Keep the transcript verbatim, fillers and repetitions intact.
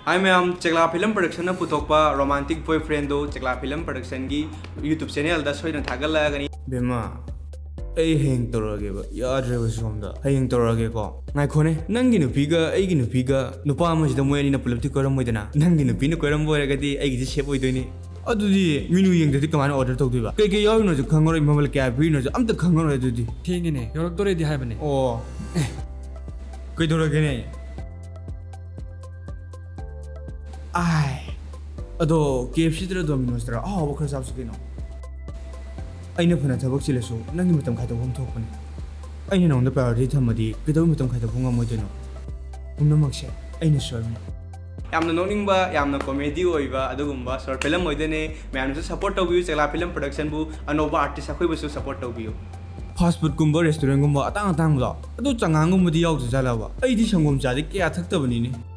ꯍꯥꯏ ꯃꯌꯥꯝ, ꯆꯦꯛꯂꯥ ꯐꯤꯂꯝ ꯄ꯭ꯔꯗꯛꯁꯟꯅ ꯄꯨꯊꯣꯛꯄ romantic ꯕꯣꯏꯐ꯭ꯔꯦꯟꯗꯣ ꯆꯦꯛꯂꯥ film ꯄ꯭ꯔꯗꯛꯁꯟꯒꯤ YouTube ꯆꯦꯅꯦꯜꯗ ꯁꯣꯏꯗꯅ ꯊꯥꯒꯠꯂꯛꯑꯒꯅꯤ꯫ ꯕꯦꯝꯃ, ꯑꯩ ꯍꯌꯦꯡ ꯇꯧꯔꯛꯑꯒꯦꯕ, ꯌꯥꯗ꯭ꯔꯦꯕ ꯁꯣꯝꯗ꯫ ꯍꯌꯦꯡ ꯇꯧꯔꯛꯑꯒꯦꯀꯣ꯫ ꯉꯥꯏꯈꯣꯅꯦ, ꯅꯪꯒꯤ ꯅꯨꯄꯤꯒ ꯑꯩꯒꯤ ꯅꯨꯄꯤꯒ ꯅꯨꯄꯥ ꯑꯃꯁꯤꯗ ꯃꯣꯏ ꯑꯅꯤꯅ ꯄꯨꯂꯞꯇꯤ ꯀꯣꯏꯔꯝꯃꯣꯏꯗꯅ? ꯅꯪꯒꯤ ꯅꯨꯄꯤꯅ ꯀꯣꯏꯔꯝꯕ ꯑꯣꯏꯔꯒꯗꯤ ꯑꯩꯒꯤꯗꯤ ꯁꯦꯞ ꯑꯣꯏꯗꯣꯏꯅꯤ꯫ ꯑꯗꯨꯗꯤ ꯃꯤꯅꯨ ꯌꯦꯡꯗ꯭ꯔꯗꯤ ꯀꯃꯥꯏꯅ ꯑꯣꯔꯗꯔ ꯇꯧꯗꯣꯏꯕ? ꯀꯩꯀꯩ ꯌꯥꯎꯔꯤꯅꯣꯁꯨ ꯈꯪꯉꯔꯣꯏ, ꯃꯃꯜ ꯀꯌꯥ ꯄꯤꯔꯤꯅꯣꯁꯨ ꯑꯝꯇ ꯈꯪꯉꯔꯣꯏ ꯑꯗꯨꯗꯤ꯫ ꯊꯦꯡꯉꯦꯅꯦ, ꯌꯧꯔꯛꯇꯣꯔꯦꯗꯤ ꯍꯥꯏꯕꯅꯦ꯫ ꯑꯣ, ꯑꯦ, ꯀꯩꯗꯧꯔꯒꯦꯅꯦ? ꯑꯥꯏ, ꯑꯗꯣ KFCꯗꯔ Domino'sꯇꯔ ꯑꯍꯥꯎꯕ ꯈꯔ ꯆꯥꯎꯁꯤ ꯀꯩꯅꯣ? ꯑꯩꯅ ꯐꯅ ꯊꯕꯛ ꯆꯤꯜꯂꯁꯨ ꯅꯪꯒꯤ ꯃꯇꯝ ꯈꯥꯏꯗꯣꯛꯐꯝ ꯊꯣꯛꯄꯅꯦ꯫ ꯑꯩꯅ ꯅꯉꯣꯟꯗ priority ꯊꯝꯃꯗꯤ ꯀꯩꯗꯧꯕꯩ ꯃꯇꯝ ꯈꯥꯏꯗꯣꯛꯄ ꯉꯝꯃꯣꯏꯗꯣꯏꯅꯣ? ꯄꯨꯝꯅꯃꯛꯁꯦ ꯑꯩꯅ ꯁꯣꯏꯕꯅꯦ꯫ ꯌꯥꯝꯅ ꯅꯣꯛꯅꯤꯡꯕ, ꯌꯥꯝꯅ comedy ꯑꯣꯏꯕ ꯑꯗꯨꯒꯨꯝꯕ short film ꯑꯣꯏꯗꯣꯏꯅꯦ꯫ ꯃꯌꯥꯝꯅꯁꯨ support ꯇꯧꯕꯤꯌꯨ ꯆꯦꯛꯂꯥ ꯐꯤꯂꯝ ꯄ꯭ꯔꯗꯛꯁꯟꯕꯨ, ꯑꯅꯧꯕ artist ꯑꯩꯈꯣꯏꯕꯨꯁꯨ support ꯇꯧꯕꯤꯌꯨ꯫ Fast foodꯀꯨꯝꯕ restaurantꯒꯨꯝꯕ ꯑꯇꯥꯡ ꯑꯇꯥꯡꯕꯗꯣ, ꯑꯗꯨ ꯆꯉꯥꯡꯒꯨꯝꯕꯗꯤ ꯌꯥꯎꯗꯖꯥꯠꯂꯕ? ꯑꯩꯗꯤ ꯁꯪꯒꯣꯝ ꯆꯥꯗꯤ ꯀꯌꯥ ꯊꯛꯇꯕꯅꯤꯅꯦ꯫